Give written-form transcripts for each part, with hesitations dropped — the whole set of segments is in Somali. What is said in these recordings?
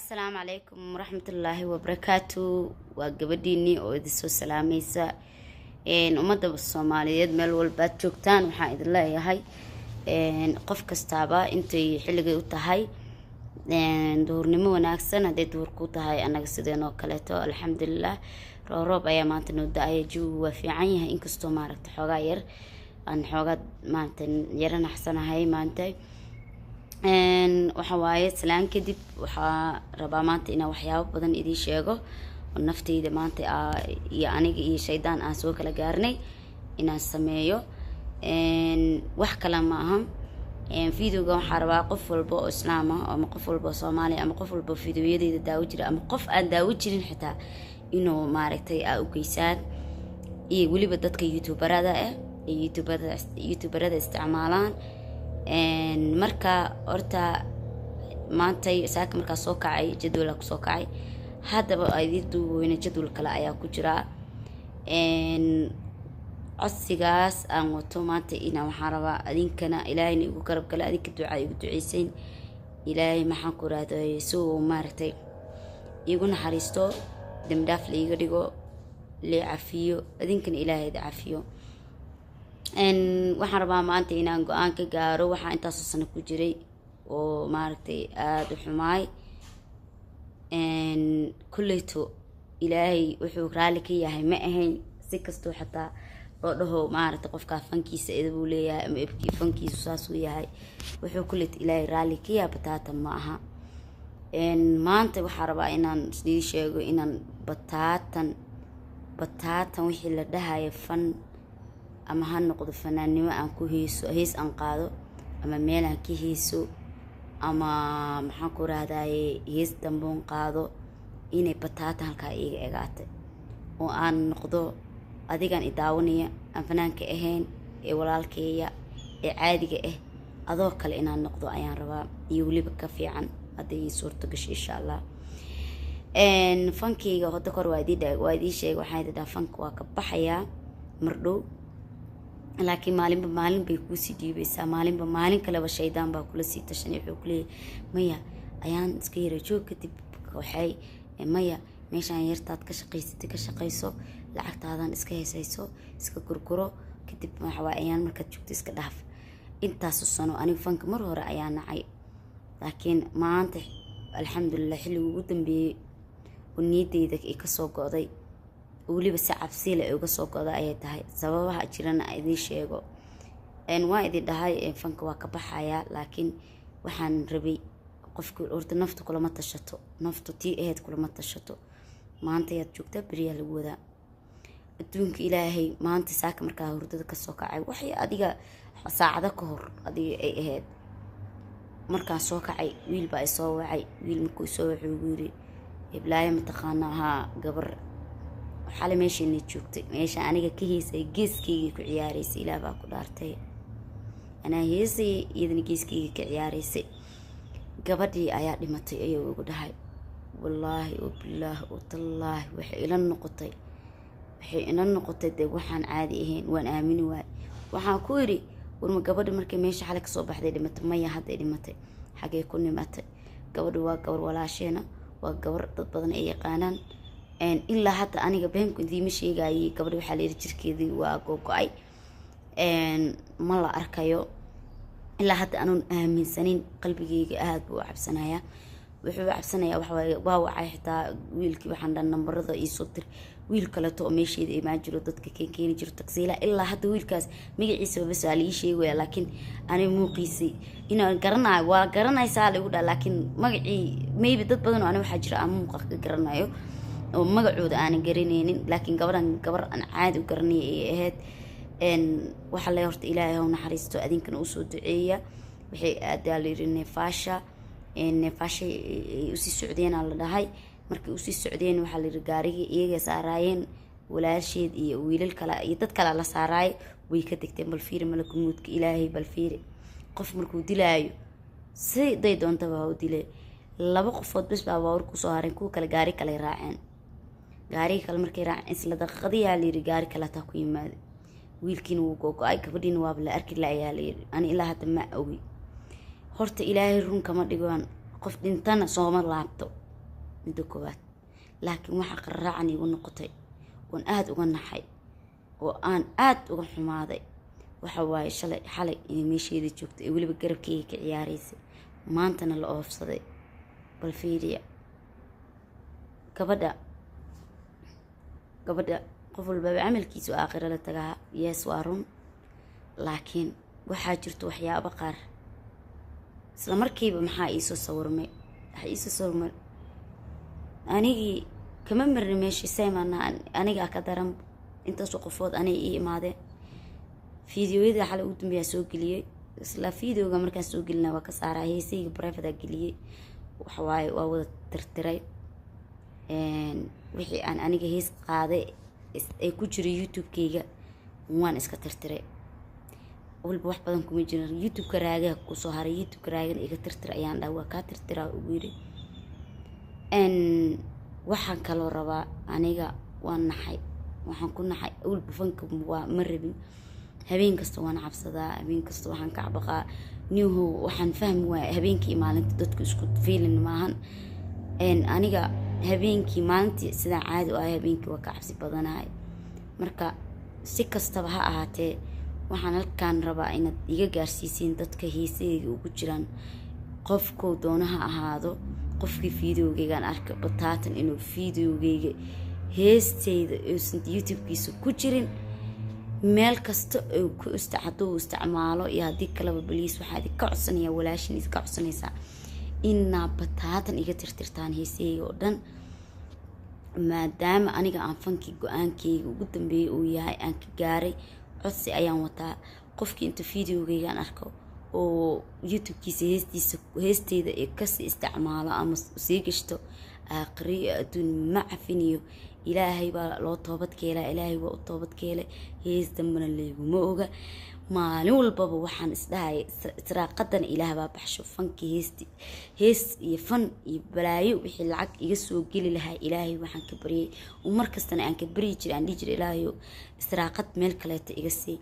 Asalaamu calaykum waraxmatullaahi wabarakaatu. Waa gabadhiinii oo idin soo salaamaysa. Ummadda Soomaaliyeed meel walbaad joogtaan, waxaan idin leeyahay qof kastaaba intay xilligay u tahay duhurnimo wanaagsan. Hadday duhur ku tahay, annaga sideen oo kaleeto, alxamdulilah, rooroob ayaa maanta noo da-aya. Jawigu waa fiican yahay, inkastoo maaragta xoogaa yar aan xoogaa maaragta yaro naxsanahay maanta. Waxa waaye, salaan kadib, waxaa rabaa maanta inaan waxyaabo badan idiin sheego oo nafteyda maanta iyo aniga iyo shaydaan aan soo kala gaarnay inaan sameeyo. Wax kale ma aha, videoga waxaa rabaa qof walba oo Islaam ah ama qof walba oo Soomaaliya ama qof walba oo videoyadeyda daawo jira ama qof aan daawo jirin xitaa inuu maaragtay aa u geysaan, iyo weliba dadka youtuberada ah ee youtuberada isticmaalaan. Marka horta maantay saaka markaa soo kacay, jadwala kusoo kacay. Haddaba idin duubweyne, jadwal kale ayaa ku jiraa. Codsigaas aan wato maanta inaan waxaan rabaa adinkana Ilaahayna igu garab gala, adinka ducaa igu duceysayn, Ilaahay maxaan ku rahday si uu maaragtay iigu naxariisto, dembi dhaaf la iiga dhigo, lii cafiyo, adinkana Ilaahay ida cafiyo. Waxaan rabaa maanta inaan go-aan ka gaaro waxaa intaasoo sano ku jiray oo maaragtay aada u xumaay. Kolleyto Ilaahay wuxuu raalli ka yahay ma ahayn. Si kastoo xataa loo dhaho maaragtay qofkaa fankiisa edabuu leeyahay ama ebkii fankiisu saasuu yahay, wuxuu kolleyto Ilaahay raalli ka yahay bataatan ma aha. Maanta waxaa rabaa inaan isdii sheego inaan bataatan bataatan wixii la dhahayo fan, ama ha noqdo fanaannimo aan ku heeso, hees aan qaado, ama meel aan ka heeso, ama maxaan ku rahdaye hees damboon qaado, inay bataatan halkaa iiga egaatay oo aan noqdo adigan i daawanaya aan fanaanka ahayn ee walaalkeeya ee caadiga ah adoo kale inaan noqdo ayaan rabaa, iyo weliba ka fiican hadday ii suurto gasho, insha Allah. Fankeyga hadda kor waa idii sheegay, waxaan idin dhaha fanka waa ka baxayaa mardhow, laakiin maalinba maalin bay kuusii dhiibaysaa, maalinba maalin kaleba shaydaan baa kula sii tashanay. Wuxuu kuleeyahay maya, ayaan iska yara joog, kadib waxay maya, meeshaan yartaad ka shaqaysatay ka shaqayso, lacagtaadan iska heesayso, iska gurguro, kadib waxawaa ayaan markaad joogto iska dhaaf. Intaasu sano anigu fanka mar hore ayaa nacay, laakiin maanta alxamdulilah xilligii ugu dambeeyey oo niyaddeyda ay kasoo go'day, weliba si cabsile ay uga soo go'da ayay tahay. Sababaha jirana aan idiin sheego. Waa idin dhahay fanka waa ka baxayaa, laakiin waxaan rabay qofki horta naftu kulama tashato, naftu tii ahayd kulama tashato. Maanta ayaad joogtaa, beriyaa lagu wadaa adduunka Ilaahay. Maanta saaka markaa hurdada kasoo kacay, waxay adiga saacado ka hor adiga ay ahayd markaan soo kacay, wiil baa isoo wacay. Wiil markuu isoo wacay ugu yiri, "Heblaayo mataqaanaa?" "Haa." "Gabar xale meeshaynay joogtay, meesha aniga ka heesay, geeskaygay ku ciyaaraysay. Ilaah baa ku dhaartay, anaa heesay, iyadana geeskayga ka ciyaaraysay. Gabadhii ayaa dhimatay," ayuu igu dhahay. Wallaahi oo bilaahi oo tallaahi, waxay ila noqotay dee waxaan caadi ahayn. Waan aamini waayey. Waxaan ku yidhi, "Warma gabadha markay meesha xalay kasoo baxday dhimatay?" "Maya, hadday dhimatay." "Xagee ku dhimatay?" Gabadha waa gabar walaasheena, waa gabar dad badan ay yaqaanaan. Ilaa hadda aniga beenku idiima sheegayay. Gabadha waxaa la yidhi jirkeedii waa gogo-ay, ma la arkayo. Ilaa hadda anuun aaminsanin, qalbigeyga aada buu u cabsanayaa. Wuxuu u cabsanayaa waxawaaye, waa wacay xitaa wiilkii, waxaan dhan nambarada iisoo dir. Wiil kaleeto oo meesheeda imaan jiro, dadka keenkeeni jiro, tagsiila. Ilaa hadda wiilkaas magaciisa bas waa la ii sheegaya, laakiin aniga muuqiisay inaan garanayo, waa garanaysaa laigu dhaha, laakiin magacii maybe dad badan oo aniga waxaa jira aan muuqa ka garanayo oo magacooda aanan garanaynin, laakiin gabadhan gabar aan caadi u garanaya ay ahayd. Waxaa le horta Ilaahay ha u naxariisto, adinkana usoo duceeya. Waxay aadaa la yiri Neefaasha, Neefaasha ay usii socdeenaa la dhahay. Markay usii socdeen waxaa la yiri gaarigii iyaga saaraayeen, walaasheed iyo wiilal kale iyo dad kale la saaraay, way ka degteen. Bal fiiri malakumuudka Ilaahay, bal fiiri qof markuu dilaayo siday doontaba ha u dilay. Laba qofood bes baa baabuur kusoo hareen, kuwa kale gaari kale raaceen. Gaarigii kale markay raaceen, isla daqiiqadiyaa la yiri gaari kale hataa ku yimaaday. Wiilkiina wuu gogo-ay, gabadhiina waaba la arki laayaa la yiri. Ani ilaa hadda ma ogi. Horta Ilaahay run kama dhigoan, qof dhintana sooma laabto. Midda koowaad, laakiin waxaa qaraacan iigu noqotay oon aada uga naxay oo aan aada uga xumaaday waxa waaye shalay, xalay inay meesheeda joogto ee weliba garabkeyga ka ciyaaraysay, maantana la oofsaday. Bal fiiriya gabadha. Qof walbaba camalkiisu aakhiro la tagaa. Yes, waa run, laakiin waxaa jirto waxyaabo qaar. Isla markiiba maxaa iisoo sawirmay? Waxaa iisoo sawirmay anigii kama marni meeshii seymana, anigaa ka daran. Intaasoo qofood anay ii imaadeen. Fiidiyoyada xalay ugu dambeeyaa soo geliyey, isla videoga markaan soo gelina waa ka saaraa. Heesayga private geliyey, waxawaaye waa wada tirtiray wixii aan aniga hees qaaday ay ku jira YouTube-kayga, waan iska tirtiray. Walba wax badan kuma jiran. YouTube-ka Raagaha kusoo haray, YouTube-ka Raagana iga tirtira ayaan dhaha, waa kaa tirtiraa ugu yiri. Waxaan kaloo rabaa, aniga waan naxay, waxaan ku naxay awalba fanka waa ma rabin. Habeen kasta waan cabsadaa, habeen kasta waxaan ka cabaqaa niho. Waxaan fahmi waaya habeenkii, maalinta dadku isku feelin maahan. Aniga habeenkii, maalintii sidaan caadi u ahay, habeenkii waa ka cabsi badanahay. Marka si kastaba ha ahaatee, waxaan halkaan rabaa inaad iga gaarsiisiin dadka heesahayga ugu jiraan, qofkuu doona ha ahaado, qofkii videogeygaan arka bataatan inuu videogeyga heesteyda uusan YouTube-kiisa ku jirin, meel kasta ku hadduu isticmaalo iyo haddii kaleba, please waxaa idinka codsanaya, walaashin idinka codsanaysaa inaa bataatan iga tirtirtaan heesahayga oo dhan, maadaama aniga aan fankii go-aankeyga ugu dambeeyay uu yahay aan ka gaaray. Codsi ayaan wataa: qofkii inta videogeygaan arko oo YouTube-kiisa heestiisa, heesteyda ee kasii isticmaalo ama sii gashto, aakhiriyo adduun ma cafiniyo. Ilaahay baa loo toobad keelaa, Ilaahay waa u toobad keelay. Hees dambana layguma oga. Maalin walbaba waxaan isdhahaya israaqadana Ilaah baa baxsho. Fankii, heesti, hees iyo fan iyo balaayo, wixii lacag iga soo geli lahaa, Ilaahay waxaan ka baryay oo mar kastana aan ka baryi jiray, aan dhihi jiray, Ilaahayo israaqad meel kaleeto iga sii.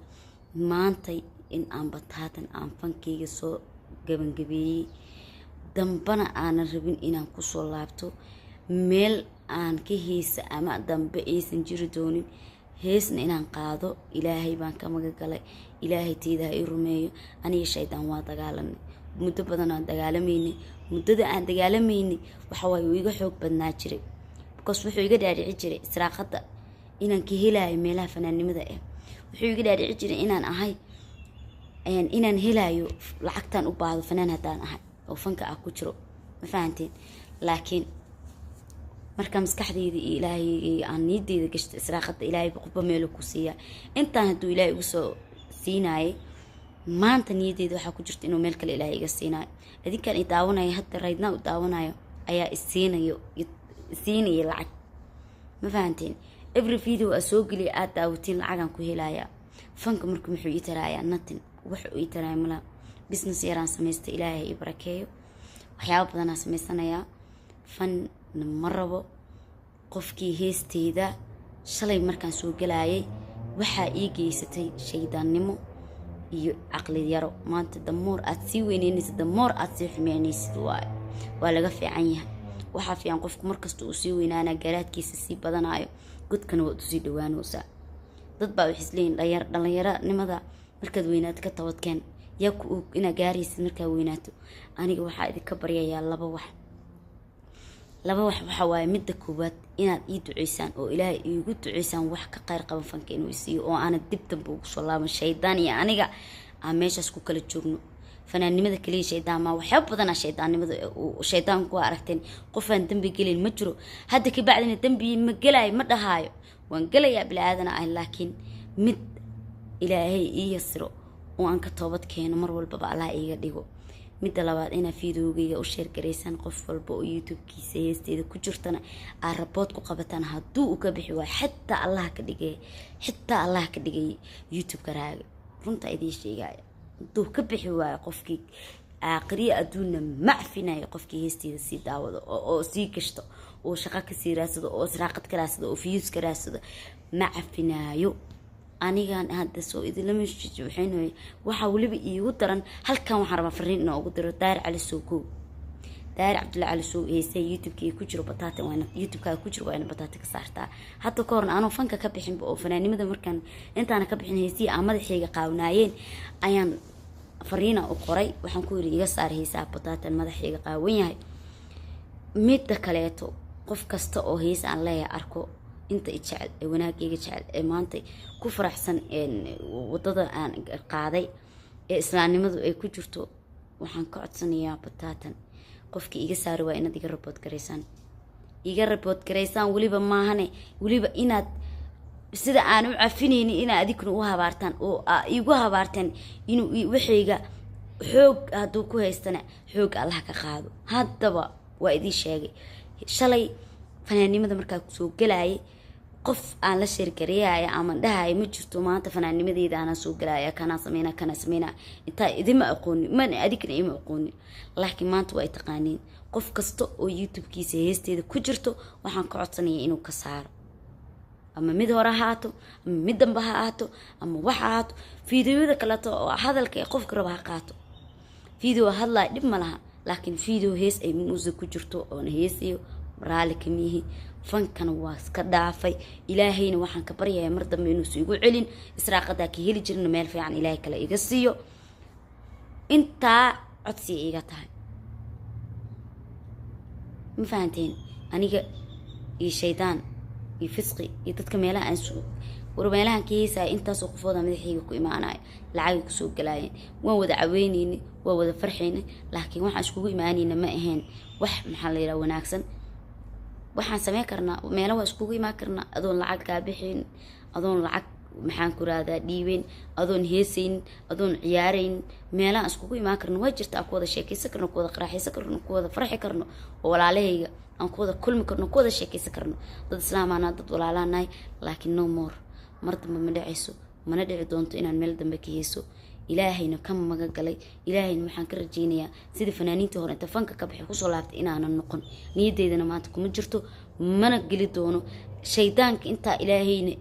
Maantay in aan bataatan aan fankeyga soo gabangabeeyey, dambana aanan rabin inaan kusoo laabto, meel aan ka heesa ama dambe aysan jiri doonin, heesna inaan qaado, Ilaahay baan ka magagalay. Ilaahay teyda ha ii rumeeyo. Aniga shaydaan waa dagaalanay, muddo badan aan dagaalamaynay. Muddada aan dagaalamaynay waxawaaye uu iga xoog badnaa jiray, because wuxuu iga dhaadhici jiray israaqada inaan ka helayo meelaha fanaannimada ah. Wuxuu iga dhaadhici jiray inaan ahay, inaan helayo lacagtaan u baahdo fanaan haddaan ahay oo fanka ah ku jiro. Ma fahanteen? Laakiin marka maskaxdeyda iyo Ilaahayga aan niyadeyda gashto israaqada Ilaahay qofba meelu ku siiyaa, intaan hadduu Ilaahay igu soo siinaayay, maanta niyadeyda waxaa ku jirta inuu meel kale Ilaahay iga siinaayo. Adinkaan i daawanayo hadda, raydnaa u daawanayo ayaa isiinayo, isiinaya lacag. Ma fahanteen? Every video aa soo geliya aad daawatiin, lacagaan ku helayaa. Fanka marka muxuu ii tarayaa? Nothing. Wax uu ii taraya malaha. Business yaraan samaystay, Ilaahay ii barakeeyo, waxyaaba badanaa samaysanayaa. Fanna ma rabo. Qofkii heesteyda shalay markaan soo galayay waxaa ii geysatay shaydaannimo iyo caqli yaro. Maanta damoor aad sii weyneynaysid, damoor aad sii xumeynaysid waayo waa laga fiican yahay. Waxaa fiican qofku markasta uu sii weynaanaa, garaadkiisa sii badanayo, godkana waad usii dhawaanaysaa. Dad baa waxay isleeyihin dhalinyaronimada markaad weynaato ka tabadkeen. Yaa ku og inaad gaaraysid markaa weynaato? Aniga waxaa idinka baryayaa laba wax. Laba wax waxa waaye: midda koowaad, inaad ii duceysaan oo Ilaahay iigu duceysaan wax ka kheyr qaban fanka inuu isiiyo, oo aanad dib dambe ugu soo laaban. Shaydaan iyo aniga aan meeshaas ku kala joogno. Fanaannimada kaliya shaydaan maa, waxyaaba badanaa shaydaannimada shaydaanku waa aragteen. Qofaan dembi gelin ma jiro. Hadda kabacdina dembi ma gelaayo ma dhahaayo, waan gelayaa, bili aadana ah, laakiin mid Ilaahay ii yasiro oo aan ka toobad keeno mar walbaba Allah iiga dhigo. Midda labaad, inaa videogeyga u share garaysaan qof walba oo YouTube-kiisa heesteeda ku jirtana aad report ku qabataan hadduu uu ka bixi waayo. Xitaa Allah ka dhigay, xitaa Allah ka dhigay YouTube-ka Raaga, runta idiin sheegaya, hadduu ka bixi waayo qofkii, aakhiriya adduunna macfinayo qofkii heesteeda sii daawado oo sii gashto oo shaqo kasii raadsado oo israaqad ka raadsado oo views ka raadsado, ma cafinaayo. Anigan hadda soo idinlama waxaynayo. Waxaa weliba iigu daran, halkan waxaan rabaa fariin inaan ugu diro Daahir Cali Sokow. Daahir Cabdulla Cali Sow heesay YouTube-kii ku jiro bataatan, waa inaad YouTube-kaaga ku jiro, waa inaad bataata ka saartaa. Hadda ka horna anoo fanka ka bixinba oo fanaanimada markaan intaana ka bixin, heesihii aan madaxayga qaawnaayeen ayaan fariina u qoray. Waxaan ku yiri, iga saar heesaha bataatan madaxayga qaawan yahay. Midda kaleeto, qof kasta oo hees aan leeyahay arko, inta i jecel ee wanaagayga jecel ee maanta ku faraxsan wadada aan qaaday ee islaamnimadu ay ku jirto, waxaan ka codsanayaa bataatan qofkii iga saari waa inaad iga report garaysaan, iga report garaysaan. Weliba maahane, weliba inaad sida aan u cafinaynin inaad adiguna u habaartaan oo igu habaarteen inuu waxayga xoog hadduu ku haystana xoog Allah ka qaado. Haddaba waa idiin sheegay, shalay fanaannimada markaa kusoo galayay qof aan la share gareeyaya ama dhahaya ma jirto. Maanta fanaannimadeyda anaa soo galaya, kanaa sameynaa, kanaa sameynaa, intaa idima aqoonin, mana adigna ima aqoonin, laakiin maanta waa ay taqaaniin. Qof kasta oo YouTube-kiisa heesteeda ku jirto waxaan ka codsanaya inuu ka saaro, ama mid hore ha ahaato, ama mid dambe ha ahaato, ama wax ha ahaato, fiidiyoyada kaleeto oo hadalka ee qofka raba ha qaato. Video hadlaya dhib ma laha, laakiin video hees ay muusig ku jirto oona heesiyo raalli kamiyihi. Fankana waa iska dhaafay. Ilaahayna waxaan ka baryayaa mar dambe inuusa igu celin. Israaqadaa ka heli jirna meel fiican Ilaahay kale iga siiyo. Intaa codsiga iga tahay, ma fahanteen? Aniga iyo shaydaan iyo fisqi iyo dadka meelaha aan war meelahan ka heesaya, intaasoo qofooda madaxayga ku imaanayo, lacagay kusoo galaayeen. Waan wada caweyneyni, waan wada farxayni, laakiin waxaan iskugu imaanayna ma ahayn wax, maxaa la yidhaha, wanaagsan. Waxaan sameyn karnaa meelo waa iskugu imaan karnaa adoon lacag kaa bixin, adoon lacag, maxaan ku rahdaa, dhiibeyn, adoon heesayn, adoon ciyaarayn. Meelaha iskugu imaan karno waa jirta, aan ku wada sheekaysan karno, ku wada qaraaxaysan karno, ku wada farxi karno, oo walaalahayga aan ku wada kulmi karno, ku wada sheekaysan karno. Dad islaamaana, dad walaalaanahay, laakiin no more, mar dambe ma dhacayso, mana dhici doonto inaan meel dambe ka heeso. Ilaahayna ka magan galay. Ilaahayna waxaan ka rajeynayaa sidii fanaaniintii hore inta fanka ka baxay kusoo laabtay inaanan noqon. Niyadeydana maanta kuma jirto, mana geli doono shaydaanka. Intaa Ilaahayna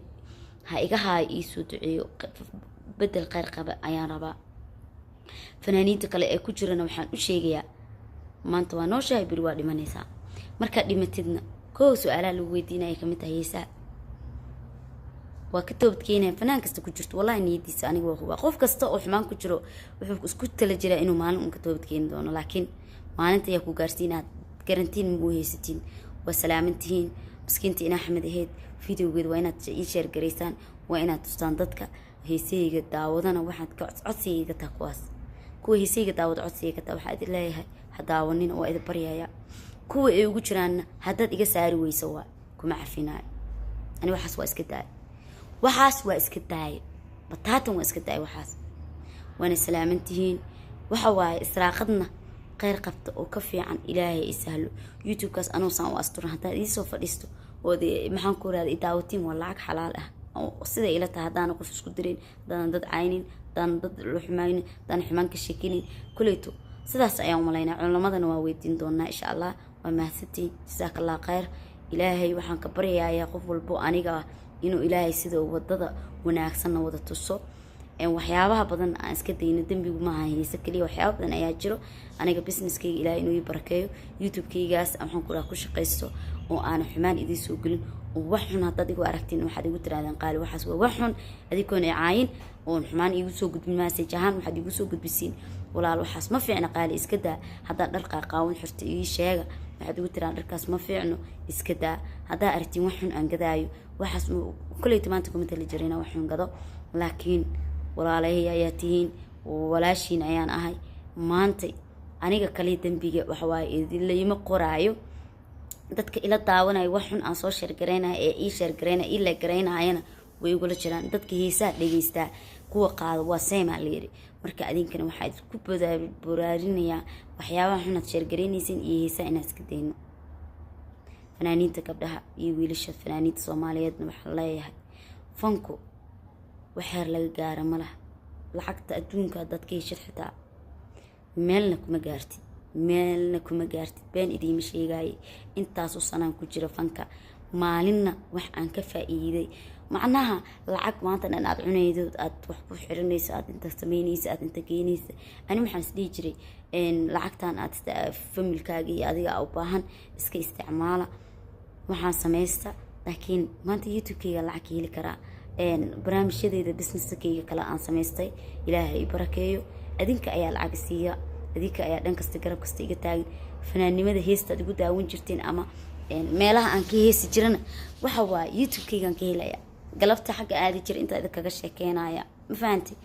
ha iga haayo, iisoo duceeyo, bedel kheyr qaba ayaan rabaa. Fanaaniinta kale ee ku jirana waxaan u sheegayaa, maanta waa nooshahay, beri waa dhimanaysaa. Markaad dhimatidna koo su-aalaha lagu weydiinaya kamid tahay heesaha. Waa ka toobadkeenaya fanaan kasta ku jirto. Wallahi niyadiisa aniga waa hubaa, qof kasta oo xumaan ku jiro wuxuu isku tala jiraa inuu maalin un ka toobadkeeni doono, laakiin maalinta ayaa ku gaarsiinaad garantiin magu haysatiin. Waa salaamantihiin. Miskiinta inaa Axmed ahayd videogeeda waa inaad ii share garaysaan, waa inaad tustaan dadka heesahayga daawadana. Waxaad ka codsigayga taa kuwaas, kuwa heesahayga daawada codsigayga taa, waxaa idin leeyahay ha daawanina, waa idin baryaya. Kuwa ay ugu jiraanna haddaad iga saari weyso waa kuma cafinaayo. Ani waxaas waa iska daaya, waxaas waa iska daaya, bataatan waa iska daaya waxaas. Waana salaaman tihiin. Waxa waaye israaqadna kheyr qabta oo ka fiican Ilaahay i sahlo. YouTube-kaas anuusaan u asturan haddaad iisoo fadhiisto ood, maxaan ku rahda, idaawatiin, waa lacag xalaal ah siday ila tahay. Haddaana qof isku dirin, haddaanan dad caynin, haddaanan dad la xumaynin, haddaanan xumaan ka sheekinin, kuleyto sidaas ayaan umalaynaa. Culamadana waa weydiin doonaa insha Allah. Waa mahadsantihiin, jasaaka Allah kheyr. Ilaahay waxaan ka baryayaa qof walbo aniga ah inuu Ilaahay sida wadada wanaagsanna wada tuso, waxyaabaha badan aan iska dayno. Dembigu maaha heese keliya, waxyaaba badan ayaa jiro. Aniga businesskayga Ilahay inuu ii barakeeyo, YouTube-kaygaas waxaan ku raha ku shaqaysto oo aanan xumaan idiin soo gelin, oo wax xun haddaad igu aragtiin waxaad igu tirahdeen, "Qaali, waxaas waa wax xun." Adikoon i caayin oon xumaan iigu soo gudbin, message ahaan waxaad igu soo gudbisiin, "Walaal, waxaas ma fiicna, Qaali, iska daa." Haddaad dhar qaaqaawan xirto ii sheega, waxaad igu tiraan, "Dharkaas ma fiicno, iska daa." Haddaa aragtiin wax xun aan gadaayo, waxaas kuleyta maanta kuma tali jirina wax xun gado, laakiin walaalahay ayaa tihiin, walaashiin ayaan ahay. Maanta aniga kaliya dembiga waxawaaye idinlayma qoraayo. Dadka ila daawanayo wax xun aan soo share garaynaya ee ii share garaynaya, ii like garaynayana way igula jiraan. Dadka heesaha dhegeystaa kuwa qaada waa seymaa la yiri. Marka adinkana waxaa isku boraarinayaa waxyaabaha xunaad share garaynaysiin iyo heesaha inaad iska dayno. Fanaaniinta gabdhaha iyo wiilasha fanaaniinta Soomaaliyeedna waxaa leeyahay, fanku waxeer laga gaara ma laha. Lacagta adduunka haddaad ka heshid xitaa meelna kuma gaartid, meelna kuma gaartid. Been idiima sheegaaye, intaasoo sanaan ku jira fanka. Maalinna wax aan ka faa-iiday, macnaha lacag maanta dhan aad cunaydo, aad wax ku xiranayso, aad inta sameynaysa, aad inta geynaysa. Ani waxaan is dhihi jiray lacagtan aad familkaaga iyo adiga u baahan iska isticmaala, waxaan samaysta. Laakiin maanta YouTube-kayga lacag ka heli karaa, barnaamijyadeyda, businesskayga kale aan samaystay, Ilaahay i barakeeyo. Adinka ayaa lacag siiya, adinka ayaa dhan kasta, garab kasta iga taagan. Fanaannimada heestaad igu daawan jirteen ama meelaha aan ka heesi jirana, waxa waaye YouTube-kaygaan ka helaya. Galabta xagga aadi jira intaa idinkaga sheekeynaya, ma fahantay?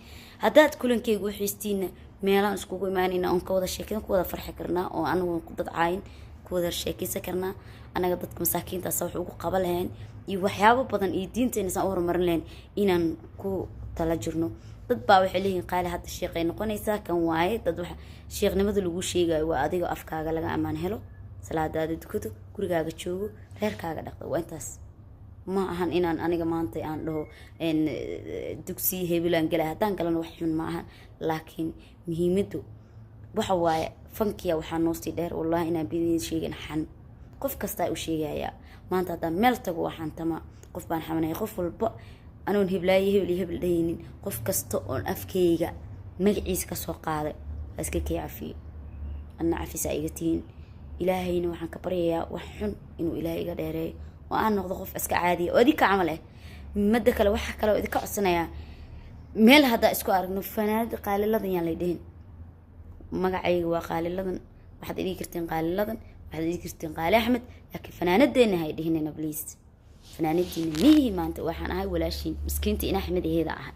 Haddaad kulankayga u xiistiinna, meelaan iskugu imaanayna oon ka wada sheekeyn, ku wada farxi karnaa, oo anagu dad caayin ku wada sheekeysan karnaa. Anaga dadka masaakiintaas wax ugu qaba lahayn iyo waxyaabo badan iyo diinteena saan u horumarin lahayn inaan ku tala jirno. Dad baa waxay leeyihiin, "Qaali hadda sheeqay noqonaysaa." Kan waaye dad wax sheekhnimada lagu sheegayo waa adiga afkaaga laga ammaan helo, salaadaada dukato, gurigaaga joogo, reerkaaga dhaqdo. Waa intaas. Ma ahan inaan aniga maanta aan dhaho dugsiya hebelaan galay. Haddaan galana wax xun ma ahan, laakiin muhiimadu waxa waaye fankiya. Waxaa noosii dheer, wallahi inaan bidin sheegin, xan qof kastaa u sheegayaa. Maanta haddaan meel tago, waa xantama, qof baan xamanaya. Qof walba anoon heblaayo, hebel iyo hebel dhahaynin, qof kasta oon afkeyga magaciisa kasoo qaaday waa iska kay cafiyo, adna cafisaa iga tihiin. Ilaahayna waxaan ka baryayaa wax xun inuu Ilaahay iga dheereeyo oo aan noqdo qof iska caadiya oo idinka camal ah. Madda kale, waxaa kale oo idinka codsanayaa, meel haddaa isku aragno, fanaanada Qaaliladan yaan lay dhihin. Magacayga waa Qaaliladan. Waxaad idhihi kartiin Qaaliladan, waxaad idhihi kartiin Qaali Axmed, laakiin fanaanadeena hay dhihinina, please. Fanaanadiina mihi. Maanta waxaan ahay walaashiin, miskiinta ina Axmedaheeda ahay,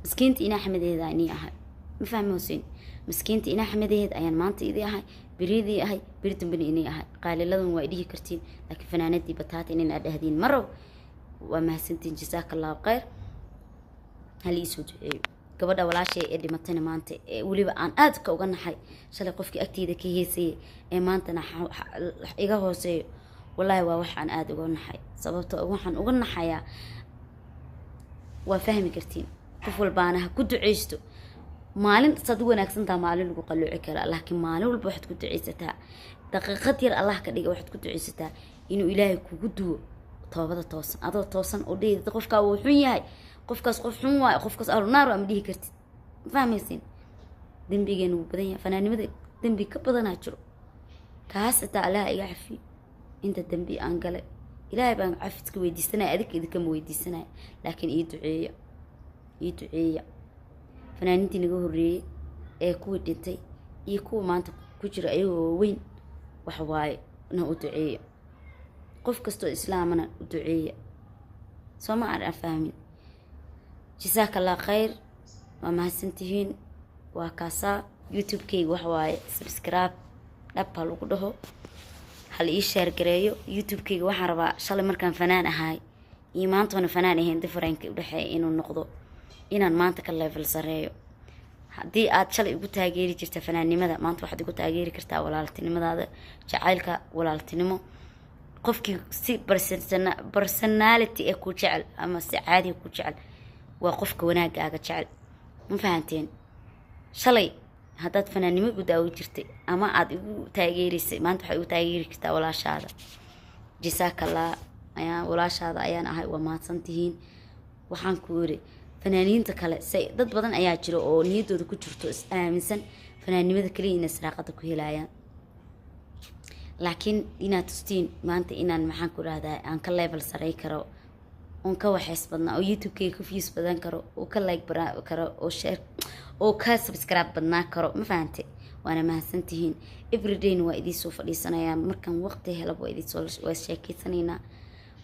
miskiinta ina Axmedaheeda inii ahay. Ma fahmi hoseen? Miskiinta ina Axmedaheed ayaan maanta idii ahay, beridii ahay, beri dambena inii ahay. Qaaliladan waa idhihi kartiin, laakiin fanaanadii bataata inina dhahdiin marow. Waa mahadsantiin, jasaaka Allahu khayr. Hala iisoo duceeyo gabadha walaashay ee dhimatayna maanta, ee weliba aan aadka uga naxay. Shalay qofkii agteyda ka heesayay ee maantana iga hooseeyo, wallaahi waa wax aan aada uga naxay. Sababto waxaan uga naxayaa waa fahmi kartiin. Qof walbaana ha ku duceysto. Maalin saad u wanaagsantaa, maalin lagu qalooci karaa, laakiin maalin walba waxaad ku duceysataa, daqiiqad yar Allah ka dhiga, waxaad ku duceysataa inuu Ilaahay kugu duwo toobada toosan, adoo toosan oo dhihi qofkaa wuu xun yahay, qofkaas qof xun waayo, qofkaas ahlu naar ama dhihi kartid. Ma fahmaysin? Dembigeena wuu badan yahay. Fanaanimada dembi ka badanaa jiro. Kaas xitaa Allaha iga cafiyo inta dembi aan galay. Ilaahay baan cafiska weydiisanaya, adinka idinkama weydiisanaya, laakiin ii duceeya, ii duceeya. Fanaaniintii naga horreeyey ee kuwii dhintay iyo kuwa maanta ku jira ayagoo waaweyn, wax waaye na u duceeya. Qof kastoo islaamana u duceeya. Soo ma aan fahmin? Jasaaka Allah khayr, waa mahadsantihiin. Waa kaasaa YouTube-kayga. Wax waaye subscribe dhab ha lagu dhaho, hala ii share gareeyo YouTube-kayga. Waxaan rabaa shalay markaan fanaan ahay iyo maantoona fanaan ahayn difference udhexeeya inuu noqdo inaan maanta ka level sareeyo. Haddii aad shalay igu taageeri jirta fanaannimada, maanta waxaad igu taageeri kartaa walaaltinimadaada, jacaylka walaaltinimo. Qofkii si personality ee ku jecel ama si caadiga ku jecel waa qofka wanaagaaga jecel. Ma fahanteen? Shalay haddaad fanaannimo igu daawo jirtay ama aada igu taageereysay, maanta waxaad igu taageeri kartaa walaashaada. Jasaakallah, ayaan walaashaada ayaan ahay. Waa mahadsantihiin. Waxaan ku iri fanaaniinta kale say, dad badan ayaa jira oo niyaddooda ku jirto, is aaminsan fanaannimada kaliya inay saraaqada ku helayaan, laakiin inaad tustiin maanta inaan, maxaan ku rahdaa, aan ka level saray karo, oon ka waxays badnaa, oo YouTube-kayga ka views badan karo, oo ka like karo, oo share, oo ka subscribe badnaa karo. Ma fahante? Waana mahadsantihiin. Everydayna waa idiin soo fadhiisanayaa. Markaan waqti helaba waa idiin soo, waa sheekeysanaynaa,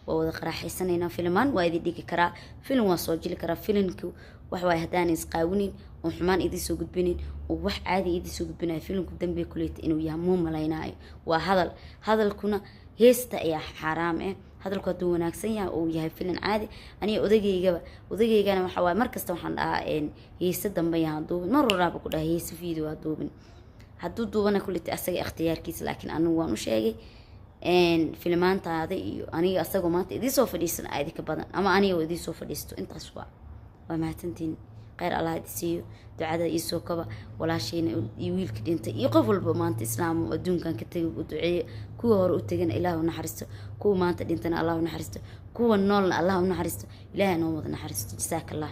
waa wada qaraaxaysanaynaa. Filmaan waa idin dhigi karaa, filim waa soo jili karaa. Filimku wax waaye haddaan isqaawinin oo xumaan idiin soo gudbinin oo wax caadi idiin soo gudbinayo, filimku dambiga kuleyta inuu yahay muu malaynaayo. Waa hadal, hadalkuna heesta ayaa xaaraam ah. Hadalku hadduu wanaagsan yahay oo yahay filim caadi, aniga odageygaba, odageygana waxa waaye markasta waxaan dhahaa heese dambe yahaan duubin. Mar waraaba ku dhahay heese video ha duubin. Hadduu duubana kuleyta asaga ikhtiyaarkiisa, laakiin anigu waan u sheegay filimaantaada iyo aniga asagoo maanta idiin soo fadhiisan aa idinka badan ama aniga oo idiin soo fadhiisto. Intaas waa mahadsantiin. Kheyr Allah idi siiyo, ducada iisoo kaba walaashayna iyo wiilka dhintay iyo qof walba maanta Islaam adduunkan ka tegay u duceeye. Kuwa hore u tegana Ilaah u naxariisto, kuwa maanta dhintana Allah u naxariisto, kuwa noolna Allah u naxariisto. Ilaahay noo wada naxariisto. Jasaaka Allah.